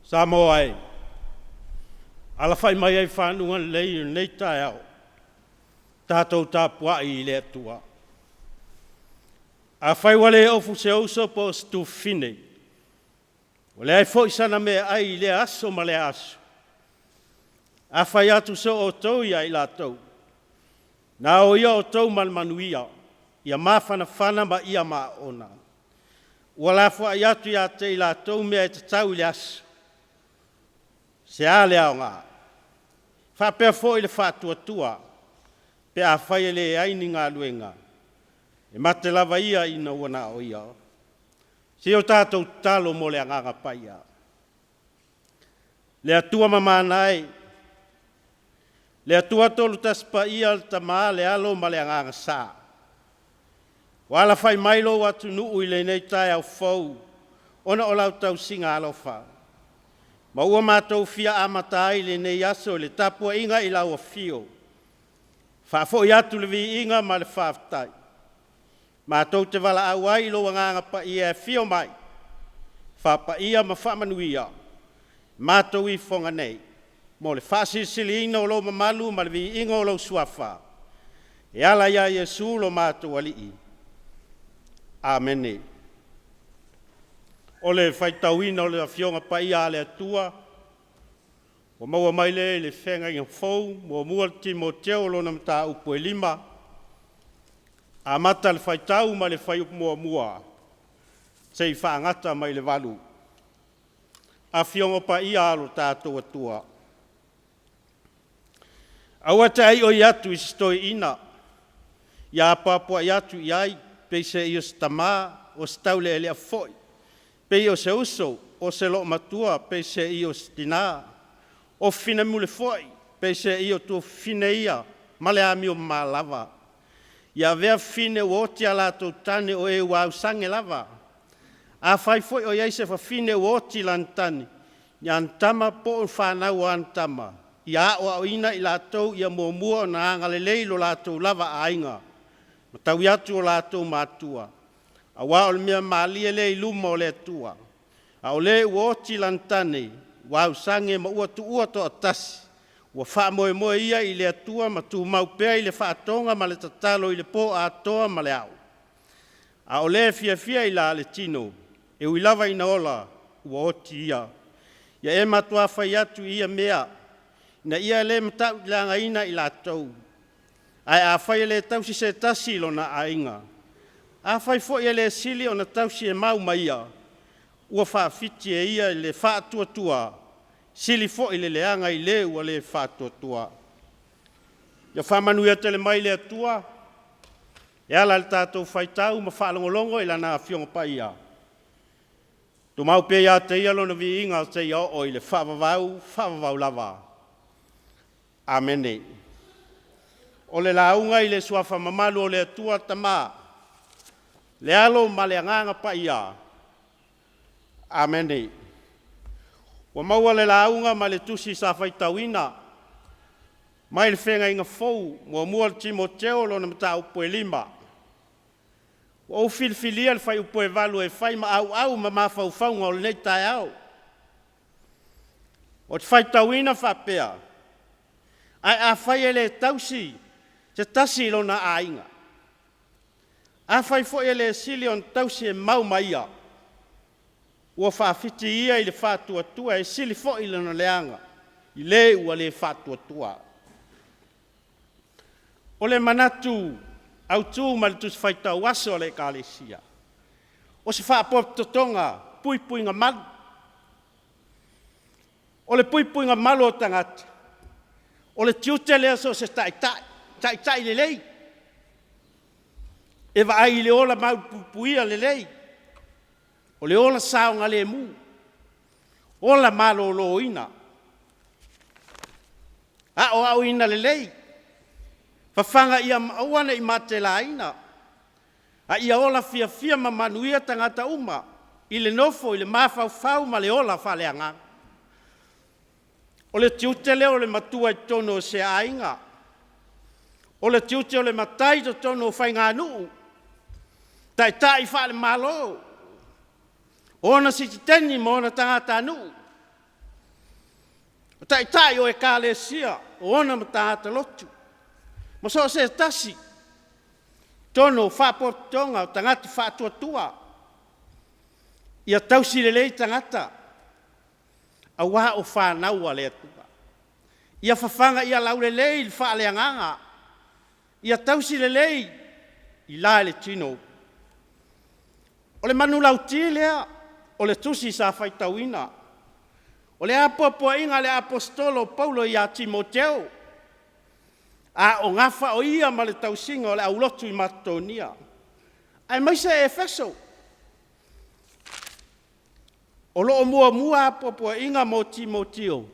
Samoa e, alafai mai ai fanuga lelei i lenei taeao, tatou tapuai i le Atua. Afai ua le ofu se uso po o se tuafafine, ua leai foi sana meaai i lea aso ma lea aso, a fai atu soo outou ia i latou, na o ia outou ma le manuia, ia mafanafana ma ia maona. Ua lafoai atu ia te i latou mea e tatau i le aso, se a le aoga? Faapea foi le faatuatua, pe afai e leai ni galuega, e mate lava ia ina ua na o ia. Se i o tatou tatalo mo le Agaga Paia. Le Atua mamana e, le Atua Tolu Tasi Paia, le Tama, le Alo ma le Agaga Sa, ua alafai mai lou atunuu i lenei taeao fou ona o lau tausiga alofa, ma ua matou fia amata ai lenei aso i le tapuaiga i lau afio, faafoi atu le viiga ma le faafetai. Matou te valaau ai i lou Agaga Paia e afio mai, faapaia ma faamanuia matou ifoga nei mo le faasilisiliina o lou mamalu ma le viiga o lou Suafa, e ala ia Iesu lo matou Alii. Amene. O le faitauina o le Afioga Paia a le Atua ua maua mai lea i le Feagaiga Fou, muamua Timoteo lona mataupu e 5, amata le faitau mai le fuaiupu muamua seia faagata mai le 8. Afioga Paia a lo tatou Atua, aua te aioi atu i si toeaina, ia apoapoai atu i ai, peiseai o se tamā, o se taulealea foi, pei o se uso, o se loomatua, peiseai o se tinā, o fafine mule foi, peiseai o tuafafine ia ma le amio mamā lava. Ia avea fafine ua oti a latou tane o e ua ausage lava. Afai foi o i ai se fafine ua oti lana tane, i ana tama po o fanau a ana tama, ia aoaoina i latou ia muamua ona agalelei i lo latou lava aiga, ma taui atu i o latou matua, aua o le mea malie lea i luma o le Atua. A o le ua oti lana tane, ua ausage ma ua tuua toatasi, ua faamoemoe ia i le Atua ma tumau pea i le faatoga ma le tatalo i le po atoa ma le ao. A o le fiafia i la le tino, e ui lava ina ola, ua oti ia. Ia e matuā fai atu i ia mea, ina ia le matauleagaina i latou. Ae afai e le tausi se tasi i lona aiga, afai foi e le sili ona tausi e mau ma ia, ua faafiti e ia i le faatuatua, sili foi le leaga i le ua le faatuatua. Ia faamanuia tele mai le Atua e ala i le tatou faitau ma faalogologo i Lana Afioga Paia. Tumau pea ia te Ia Lona viiga seia oo i le faavavau, faavavau lava. Amene. O le lauga i le Suafa mamalu o le Atua Tama, le Alo ma le Agaga Paia. Amene. Ua maua le lauga ma le tusi sa faitauina mai le Feagaiga Fou, muamua Timoteo lona mataupu e 5. Ua ou filifilia le fuaiupu e 8 e fai ma auau ma mafaufauga o lenei taeao. Ou te faitauina faapea, ae afai e le tausi se tasi i lona aiga, afai foi e le sili ona tausi e mau ma ia, ua faafiti ia i le faatuatua e sili foi lona leaga i le ua le faatuatua. O le manatu autu ma le Tusi Faitau Aso a le Ekalesia, o se faapotopotoga puipuiga malu. O le puipuiga malu o tagata, o le tiute lea o so o se taitai, taitai lelei, e vaai i le ola malupuipuia lelei, o le ola saogalemu. Ola maloloina, aoaoina lelei, fafaga ia aua ne i matelaina, a ia ola fiafia ma manuia tagata uma i le nofo i le mafaufau ma le ola faaleagaga. O le tiute lea o le matua i totonu o se aiga, o le tiute o le matai i totonu o faiganuu, taitai faale-Malo, o ona sitiseni ma ona tagatanuu, o taitai o Ekalesia, o ona ma tagata lotu, ma so o se tasi i totonu o faalapotopotoga o tagata faatuatua, ia tausi lelei tagata aua o fanau a le Atua. Ia fafaga ia laulelei le faaleagaga, ia tausi lelei i la le tino. O le manulauti lea o le tusi sa faitauina, o le apoapoaiga a le Aposetolo o Paulo ia Timoteo a o gafa o ia ma le tausiga o le aulotu i Maketonia, aemaise Efeso. O lo o muamua apoapoaiga mo Timoteo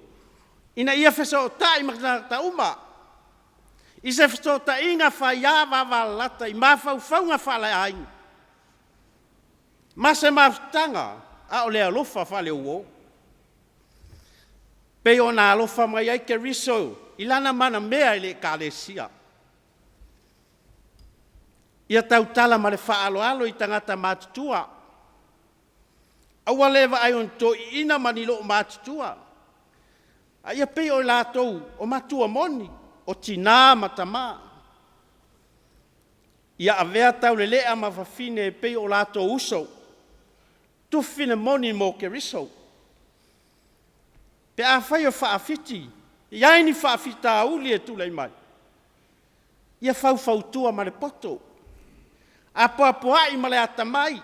ina ia fesootai ma tagata uma i se fesootaiga faia vavalalata i mafaufauga faaleaiga ma se mafutaga a o le alofa faale-uo. E pei ona alofa mai ai Keriso i lana manamea i le Ekalesia. Ia tautala ma le faaaloalo i tagata matutua, aua le vaai o ni toeaiina ma ni loomatutua, a ia pei o i latou o matua moni, o tina ma tama. Ia avea taulelea ma fafine e pei o latou uso, tufi le moni mo Keriso. Pe afai o faafiti, e i ai ni faafitauli e tulai mai, ia faufautua ma le poto, apoapoai ma le atamai,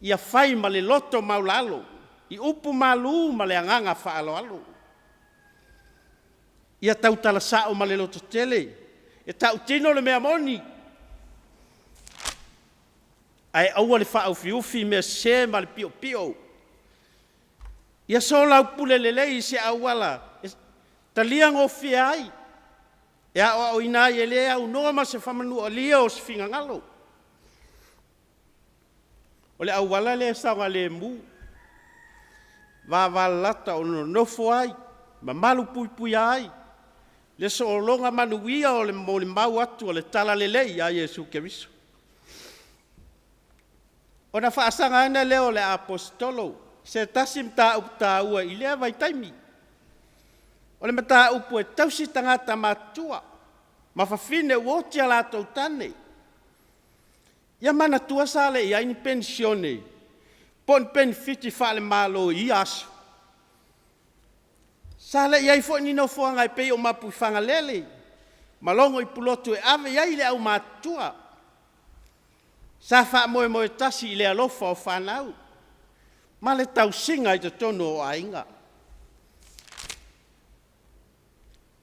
ia fai ma le loto maualalo i upu malu ma le agaga faaaloalo. Ia tautala sao ma le lototele, e tautino le mea moni, ae aua le faaufiufi mea sese ma le piopio. Ia soalaupule lelei i se auala e taliagofie ai, e aoaoina ai e le aunoa ma se faamanualia o se finagalo. O le auala lea e saogalemu, vavalalata ona nonofo ai ma malupuipuia ai le sologa manuia o le molimau atu o le talalelei ia Iesu Keriso. Ona faasaga ane lea o le Aposetolo se tasi mataupu taua i lea vaitaimi, o le mataupu e tausi tagata matutua ma fafine ua oti a latou tane. Ia manatua sa le i ai ni penisione po o ni penefiti faale-Malo i ia aso. Sa le i ai foi ni nofoaga e pei o Mapuifagalele ma Logo i Pulotu e ave i ai le aumatutua. Sa faamoemoe tasi i le alofa o fanau ma le tausiga i totonu o aiga.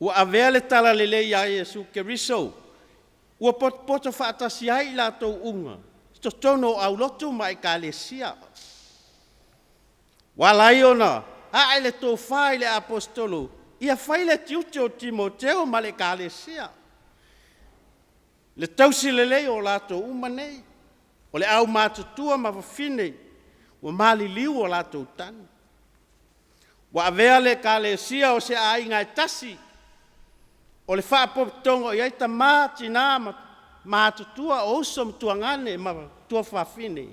Ua avea le talalelei a Iesu Keriso ua potopoto faatasi ai i latou uma i totonu o aulotu ma Ekalesia. Ua ala ai ona ae le tofa i le Aposetolo ia fai le tiute o Timoteo ma le Ekalesia, le tausi lelei o latou uma nei, o le aumatutua ma fafine ua maliliu o latou tane. Ua avea le Ekalesia o se aiga e tasi, o le faapotopotoga o i ai tama, tina ma matutua, o uso ma tuagane ma tuafafine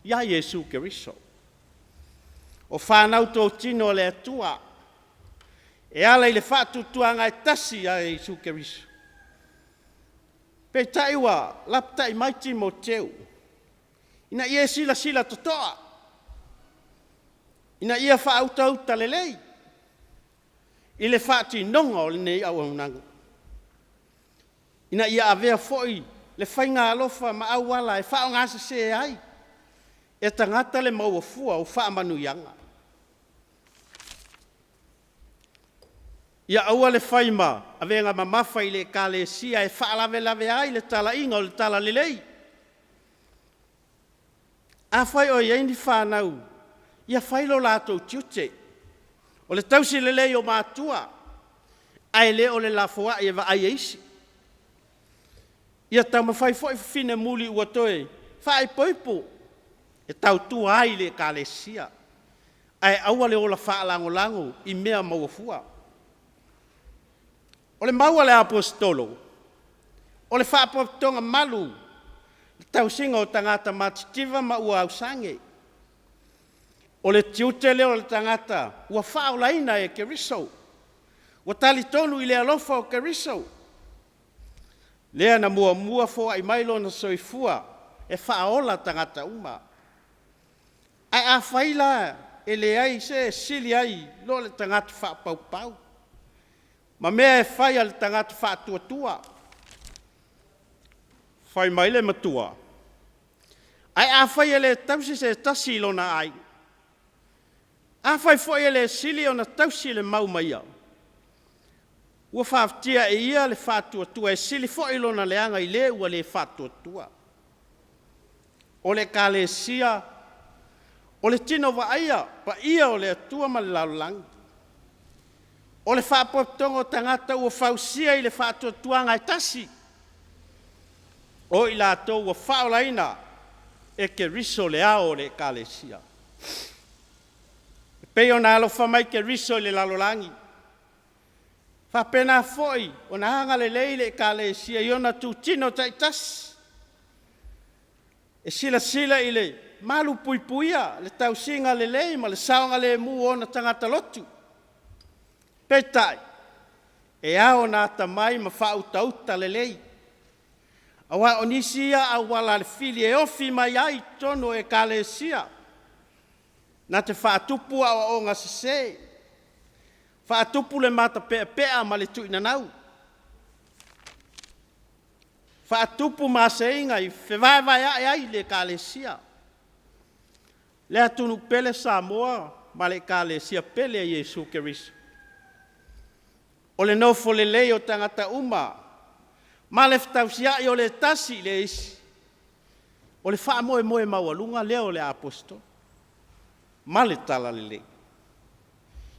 ia Iesu Keriso. O fanau totino a le Atua e ala i le faatuatuaga e tasi ia Iesu Keriso. Peitai ua lapatai mai Timoteo, ina ia silasila totoa, ina ia faautauta lelei i le faatinoga o lenei auaunaga, ina ia avea foi le faiga alofa ma auala e faaaogasese ai e tagata le maua fua o faamanuiaga. Ia aua le fai ma avega mamafa i le Ekalesia e faalavelave ai le talaiga o le talalelei. Afai o i ai ni fanau Ia fai lo latou tiute, o le tausi lelei o matua, ae le o le lafoai e vaai e isi. Ia taumafai foi fafine muli ua toe faaipoipo e tautua ai i le Ekalesia, ae aua le ola faalagolago i mea maua fua. O le mau a le Aposetolo, o le faapotopotoga malu, le tausiga o tagata matitiva ma ua ausani. O le tiute lea o le tagata ua faaolaina e Keriso, ua talitonu i le alofa o Keriso, lea na muamua foai mai lona soifua e faaola tagata uma. Ae afai la e leai se sili ai i lo le tagata faapaupau ma mea e fai a le tagata faatuatua. Fai mai le matua, ae afai e le tausi se tasi i lona aiga, afai foi e le sili ona tausi le mau ma ia, ua faafatia e ia le faatuatua, e sili foi lona leaga i le ua le faatuatua. O le Ekalesia, o le tino vaaia paia o le Atua ma le lalolagi. O le faapotopotoga o tagata ua fausia i le faatuatuaga e tasi, o i latou ua faaolaina e Keriso le ao o le Ekalesia. E pei ona alofa mai Keriso i le lalolagi, faapena foi ona agalelei le Ekalesia i ona itutino taitasi, e silasila i le malupuipuia, le tausiga lelei ma le saogalemu o ona tagata lotu. Peitai, e ao ona atamai ma faautauta lelei, aua o nisi ia auala a le fili e ofi mai ai i totonu o Ekalesia, na te faatupu aoaoga sese, faatupu le matapeapea ma le tuinanau, faatupu maseiga e fevaevaea'i ai le Ekalesia. Le atunuu pele Samoa ma le Ekalesia pele a Iesu Keriso, o le nofo lelei o tagata uma ma le fetausiai o le tasi i le isi, o le faamoemoe maualuga lea o le Aposetolo ma le Talalelei,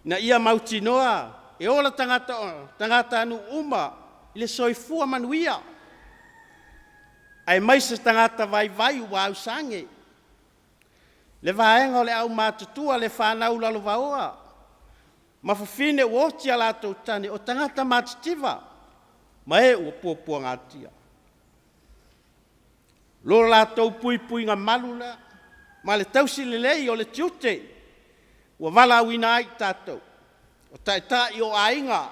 ina ia mautinoa e ola tagatanuu uma i le soifua manuia, aemaise tagata vaivai ua ausage, le vaega o le aumatutua, le fanau lalovaoa ma fafine ua oti a latou tane, o tagata matitiva ma e ua puapuagatia. Lo latou puipuiga malu la ma le tausi lelei o le tiute ua valaauina ai i tatou o taitai o aiga,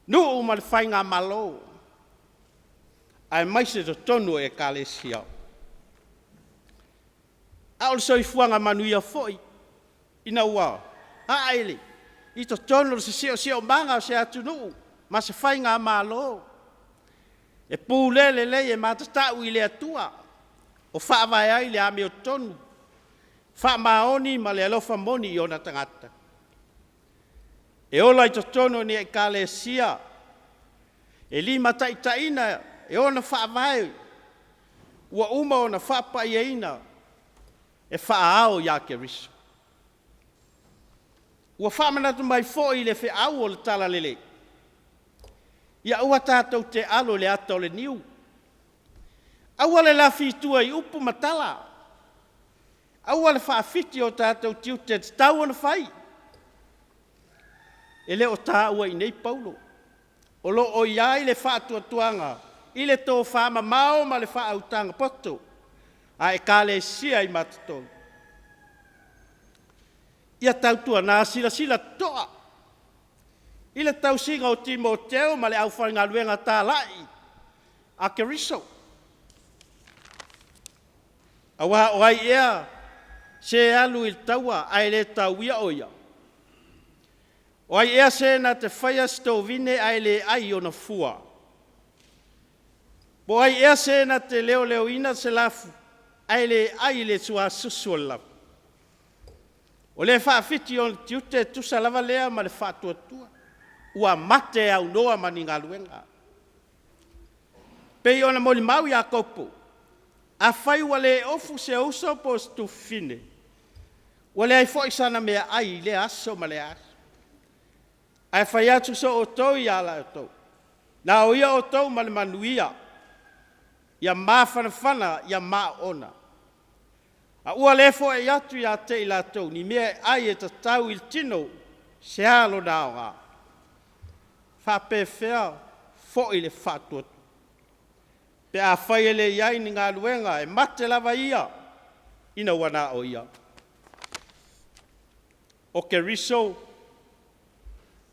nuu ma le faigamalo, aemaise totonu o Ekalesia. A o le soifuaga manuia foi ina ua ae i totonu o se siosiomaga o se atunuu ma se faigamalo e pulea lelei e matatau i le Atua o faavae ai le amiotonu faamaoni ma le alofa moni i ona tagata. E ola i totonu o ni Ekalesia e limataitaiina e ona faavae ua uma ona faapaiaina e faa-ao ia Keriso. Ua faamanatu mai foi le feau o le Talalelei, ia aua tatou te alo i le ata o le niu, aua le lafi i tua i upu ma tala, aua le faafiti o tatou tiute e tatau ona fai. E le o taua i inei Paulo, o lo o i ai le faatuatuaga i le tofamamao ma le faautaga poto a Ekalesia i matatonu. Ia tautuana silasila totoa i le tausiga o Timoteo ma le aufaigaluega talai a Keriso. Aua o ai ea se alu i le taua ae le tauia o ia? O ai ea se na te faia se tovine ae le ai ona fua? Po o ai ea se na te leoleoina se lafu ae le ai i le suasusu o le lafu? O le faafiti i ona tiute e tusa lava lea ma le faatuatua, ua mate aunoa ma ni galuega. E pei ona molimau Iakopo, afai ua le ofu se uso po o se tufafine, Ua leai foi sana meaai i lea aso ma lea aso. Ae fai atu so outou ia la outou, na o ia outou ma le manuia, ia mafanafana ia maona. A ua le foai atu ia te i latou ni mea e ai e tatau i le tino, se a lona aoga? Faapefea foi le faatuatua? Pe afai e le i ai ni galuega, e mate lava ia ina ua na o ia. O Keriso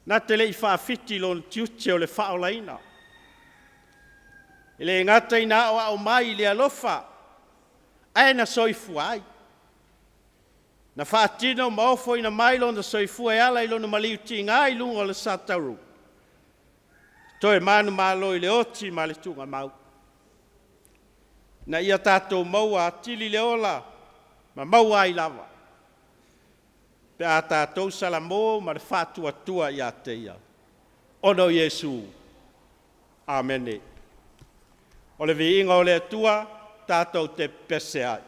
na te le i faafiti Lona tiute o le faaolaina, e le gata ina aoao mai i le alofa, ae na soifua ai. Na faatino ma ofoina mai Lona soifua e ala i lona maliu tiga i luga o le satauro, toe manumalo i le oti ma le tuugamau, ina ia tatou maua atili le ola ma maua ai lava, pe a tatou salamo ma le faatuatua ia te Ia, ona o Iesu. Amene. O le viiga o le Atua tatou te pepese ai.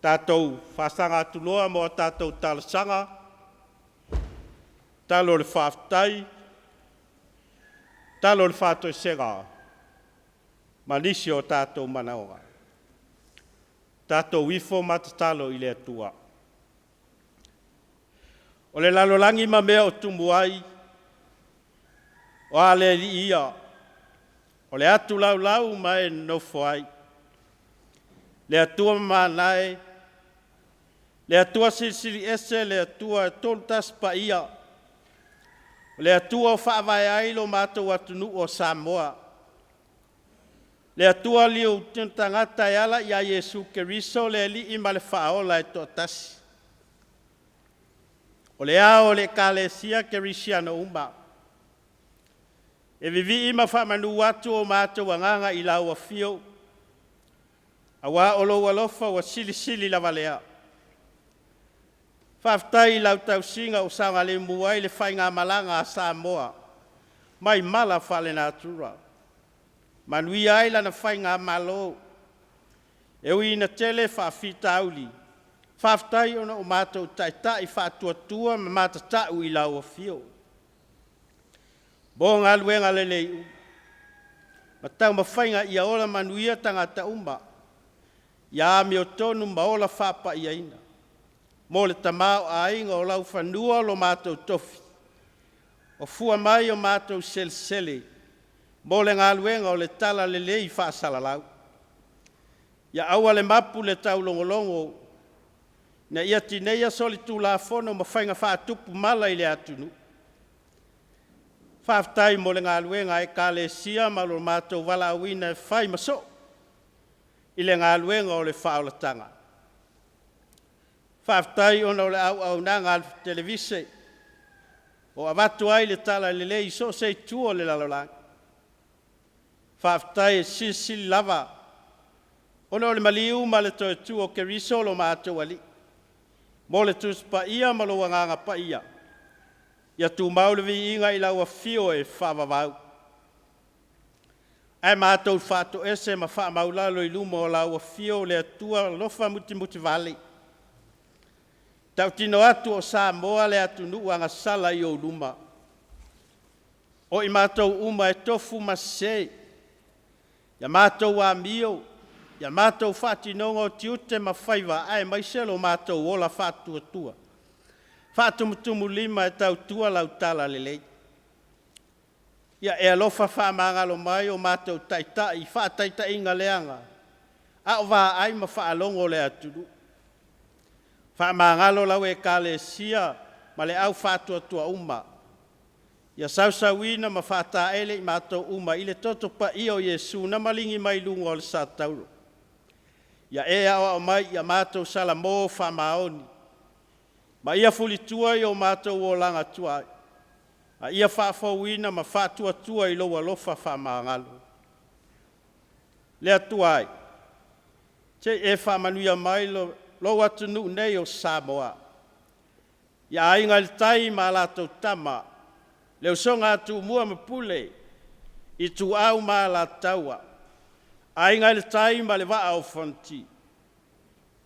Tatou faasaga atu loa mo a tatou talosaga, talo o le faafetai, talo o le faatoesega ma nisi o tatou manaoga. Tatou ifo ma tatalo i le Atua. O le lalolagi ma mea o tumu ai, o a le alii ia, o le atu laulau ma e nonofo ai. Le Atua mamana e, le Atua Silisili Ese, le Atua e Tolutasi Paia, o le Atua o faavae ai lo matou atunuu o Samoa, le Atua liutino tagata e ala ia Iesu Keriso le Alii ma le Faaola e toatasi. O le ao o le Ekalesia Kerisiano uma, e vivii ma faamanu atu o matou agaga i lau Afio, aua o lou alofa ua silisili lava lea. Faafetai i lau tausiga ua saogalemu ai le faigamalaga a Samoa mai mala faalenatura, manuia ai lana faigamalo. E ui ina tele faafitauli, faafetai ona o matou taitai faatuatua ma matatau i lau afio. Mo galuega lelei uma ma taumafaiga ia ola manuia tagata uma, ia amiotonu ma ola faapaiaina mo le tamaoaiga o laufanua o lo matou tofi, o fua mai o matou selesele mo le galuega o le talalelei faasalalau. Ia aua le mapu le taulogologo ina ia tineia solitulafono ma faiga faatupu mala i le atunuu. Faafetai mo le galuega a Ekalesia ma lo matou valaauina e fai ma soo i le galuega o le faaolataga. Faafetai ona o le auaunaga a le televise o avatu ai le talalelei i so o se itu o le lalolagi. Faafetai e silisili lava ona o le maliu ma le toe tu o Keriso lo matou Alii, mo le Tusi Paia ma lou Agaga Paia, ia tumau le viiga i lau Afio e faavavau. Ae matou faatoese ma faamaualalo i luma o lau Afio le Atua alofa mutimutivale, e tautino atu o Samoa le atunuu agasala i ou luma. O i matou uma e tofu ma sese, ia matou amio, ia matou faatinoga o tiute ma faiva aemaise lo matou ola faatuatua, faatumutumulima e tautua lau talalelei. Ia e alofa faamagalo mai o matou taitai i faataitaiga leaga a o vaai ma faalogo le atunuu. Faamagalo lau Ekalesia ma le au faatuatua uma, ia sausuina ma faataele i matou uma i le toto paia o Iesu na maligi mai luga o le satauro. Ia e aoao mai ia matou salamo faamaoni ma ia fulitua i o matou olaga tuai, a ia faafouina ma faatuatua i lou alofa faamagalo. Le Atua e, se i e faamanuia mai lou atunuu nei o Samoa, i Aiga i le Tai ma latou Tama, le usoga a Tumua ma Pule, Ituau ma Alataua, Aiga i le Tai ma le Vaa o Fonoti.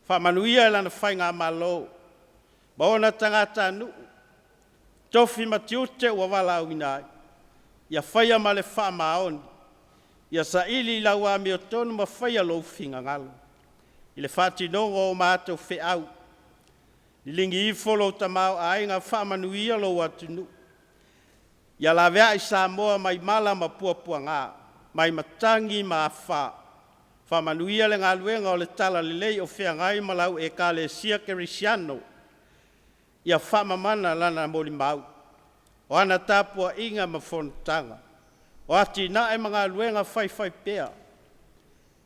Faamanuia i lana faigamalo ma ona tagatanuu, tofi ma tiute ua valaauina ai, ia faia ma le faamaoni, ia saili i lau amiotonu ma faia lou finagalo i le faatinoga o matou feau. Liligi ifo lou tamaoaiga faamanuia lou atunuu, ia laveai Samoa mai mala ma puapuaga, mai matagi ma afa. Faamanuia le galuega o le talalelei o feagai ma lau Ekalesia Kerisiano, ia faamamana lana molimau, o ana tapuaiga ma fonotaga, o atinae ma galuega faifaipea.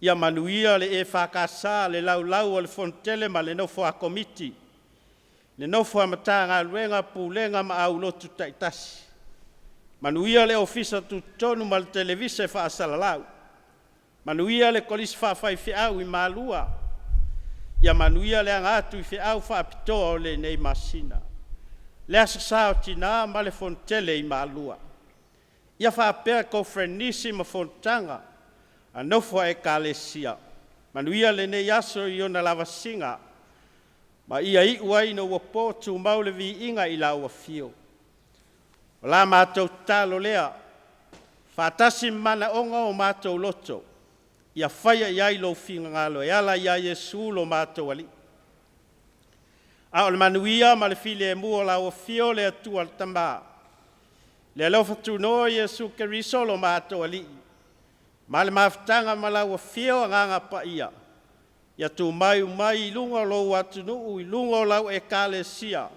Ia manuia le EFKS, le Laulau a le Fonotele ma le nofo a Komiti, le nofo a Matagaluega, Pulega ma aulotu taitasi. Manuia le Ofisa Tutotonu ma le Televise Faasalalau, manuia le Kolisi Faafaifeau i Malua, ia manuia le aga atu i feau faapitoa o lenei masina. Le Aso Sa o Tina ma le Fonotele i Malua, ia faapea Koneferenisi ma fonotaga a nofo a Ekalesia. Manuia lenei aso i ona lavasiga. Ma ia iu ai ina ua po tumau le viiga i lau afio. O la matou tatalo lea, faatasi ma manaoga o matou loto, ia faia i ai lou finagalo e ala ia Iesu lo matou Alii. A o le manuia ma le filemu o lau afio le Atua le Tama, le alofa tunoa o Iesu Keriso lo matou Alii, ma le mafutaga ma lau afio Agaga Paia, ia tumau mai i luga o lou atunuu, i luga o lau Ekalesia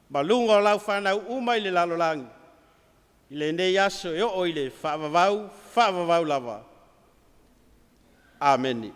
ma luga o lau fanau uma i le lalolagi i lenei aso e oo i le faavavau, faavavau lava. Amene.